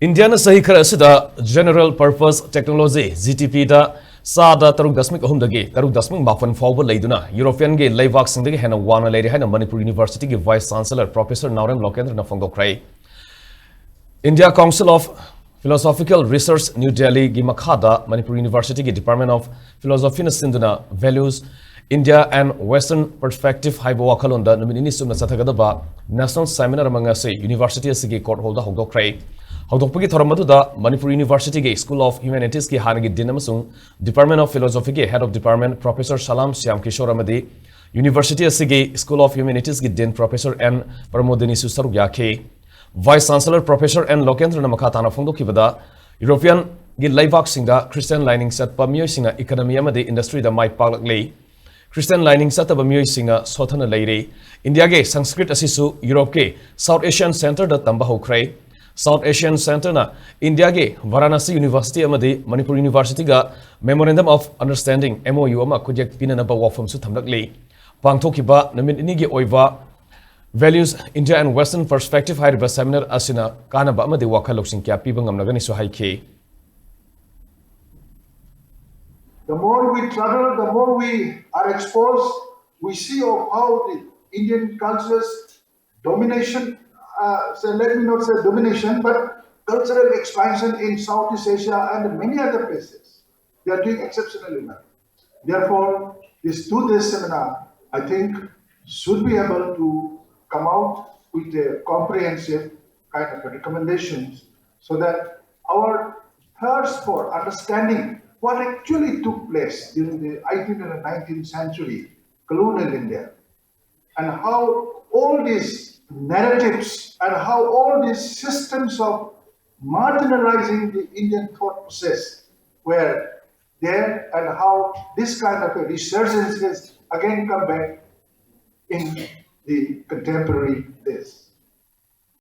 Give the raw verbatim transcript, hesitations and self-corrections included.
ꯏꯟꯗꯤꯌꯥꯅ ꯆꯍꯤ ꯈꯔ ꯑꯁꯤꯗ General Purpose Technology, G T P ꯗ ꯆꯥꯗ ꯇꯔꯨꯛ ꯗꯁꯃꯤꯛ ꯑꯍꯨꯝꯗꯒꯤ ꯇꯔꯨꯛ ꯗꯁꯃꯤꯛ ꯃꯥꯄꯟ ꯐꯥꯎꯕ ꯂꯩꯗꯨꯅ ꯌꯨꯔꯣꯄꯤꯌꯟꯒꯤ ꯂꯩꯕꯥꯛꯁꯤꯡꯗꯒꯤ ꯍꯦꯟꯅ ꯋꯥꯡꯅ ꯂꯩꯔꯦ ꯍꯥꯏꯅ ꯃꯅꯤꯄꯨꯔ ꯌꯨꯅꯤꯚꯔꯁꯤꯇꯤꯒꯤ Vice Chancellor Professor Naorem ꯂꯣꯀꯦꯟꯗ꯭ꯔꯅ ꯐꯣꯡꯗꯣꯛꯈ꯭ꯔꯦ꯫ India Council of Philosophical Research, New Delhi ꯒꯤ ꯃꯈꯥꯗ ꯃꯅꯤꯄꯨꯔ ꯌꯨꯅꯤꯚꯔꯁꯤꯇꯤꯒꯤ Department of Philosophyꯅ ꯁꯤꯟꯗꯨꯅ Values, India and Western Perspective ꯍꯥꯏꯕ ꯋꯥꯈꯜꯂꯣꯟꯗ ꯅꯨꯃꯤꯠ ꯅꯤꯅꯤ ꯆꯨꯞꯅ ꯆꯠꯊꯒꯗꯕ National Seminar ꯑꯃ ꯉꯁꯤ ꯌꯨꯅꯤꯚꯔꯁꯤꯇꯤ ꯑꯁꯤꯒꯤ court hallꯗ ꯍꯧꯗꯣꯛꯈ꯭ꯔꯦ꯫ ꯍꯧꯗꯣꯛꯄꯒꯤ ꯊꯧꯔꯝ ꯑꯗꯨꯗ ꯃꯅꯤꯄꯨꯔ ꯌꯨꯅꯤꯚꯔꯁꯤꯇꯤꯒꯤ School of Humanities ꯀꯤ ꯍꯥꯟꯅꯒꯤ Dean ꯑꯃꯁꯨꯡ Department of Philosophy ꯒꯤ Head of Department Professor ꯁꯂꯥꯝ ꯁ꯭ꯌꯥꯝ ꯀꯤꯁꯣꯔ ꯑꯃꯗꯤ ꯌꯨꯅꯤꯚꯔꯁꯤꯇꯤ ꯑꯁꯤꯒꯤ School of Humanities ꯀꯤ Dean Professor ꯑꯦꯟ ꯄ꯭ꯔꯃꯣꯗꯤꯅꯤꯁꯨ ꯁꯔꯨꯛ ꯌꯥꯈꯤ꯫ Vice Chancellor Professor ꯑꯦꯟ ꯂꯣꯀꯦꯟꯗ꯭ꯔꯅ ꯃꯈꯥ ꯇꯥꯅ ꯐꯣꯡꯗꯣꯛꯈꯤꯕꯗ, ꯌꯨꯔꯣꯄꯤꯌꯟꯒꯤ ꯂꯩꯕꯥꯛꯁꯤꯡꯗ ꯈ꯭ꯔꯤꯁꯇꯤꯌꯟ ꯂꯥꯏꯅꯤꯡ ꯆꯠꯄ ꯃꯤꯑꯣꯏꯁꯤꯡꯅ economy ꯑꯃꯗꯤ industryꯗ ꯃꯥꯏ ꯄꯥꯛꯂꯛꯂꯤ꯫ ꯈ꯭ꯔꯤꯁꯇꯤꯌꯟ ꯂꯥꯏꯅꯤꯡ ꯆꯠꯇꯕ ꯃꯤꯑꯣꯏꯁꯤꯡꯅ ꯁꯣꯠꯊꯅ ꯂꯩꯔꯤ꯫ ꯏꯟꯗꯤꯌꯥꯒꯤ ꯁꯪꯁꯀ꯭ꯔꯤꯠ ꯑꯁꯤꯁꯨ ꯌꯨꯔꯣꯞꯀꯤ South Asian Centreꯗ ꯇꯝꯕ ꯍꯧꯈ꯭ꯔꯦ꯫ South Asian Centreꯅ ꯏꯟꯗꯤꯌꯥꯒꯤ ꯚꯥꯔꯥꯅꯥꯁꯤ ꯌꯨꯅꯤꯚꯔꯁꯤꯇꯤ ꯑꯃꯗꯤ Manipur ꯌꯨꯅꯤꯚꯔꯁꯤꯇꯤꯒ Memorandum of Understanding, M O U, ꯑꯃ ꯈꯨꯠꯌꯦꯛ ꯄꯤꯅꯅꯕ ꯋꯥꯐꯝꯁꯨ ꯊꯝꯂꯛꯂꯤ꯫ ꯄꯥꯡꯊꯣꯛꯈꯤꯕ ꯅꯨꯃꯤꯠ ꯅꯤꯅꯤꯒꯤ ꯑꯣꯏꯕ Values, India and Western Perspective ꯍꯥꯏꯔꯤꯕ seminar ꯑꯁꯤꯅ ꯀꯥꯟꯅꯕ ꯑꯃꯗꯤ ꯋꯥꯈꯜ ꯂꯧꯁꯤꯡ ꯀꯌꯥ ꯄꯤꯕ ꯉꯝꯂꯒꯅꯤꯁꯨ ꯍꯥꯏꯈꯤ꯫ The more we travel, the more we are exposed, we see of how the Indian cultures domination, uh, so let me not say domination, but cultural expansion in Southeast Asia and many other places. They are doing exceptionally well. Therefore, this two-day seminar, I think, should be able to come out with a comprehensive kind of a recommendations so that our thirst for understanding what actually took place during the eighteenth and nineteenth century colonial India, and how all these narratives and how all these systems of marginalizing the Indian thought process were there, and how this kind of a resurgence has again come back in the contemporary days.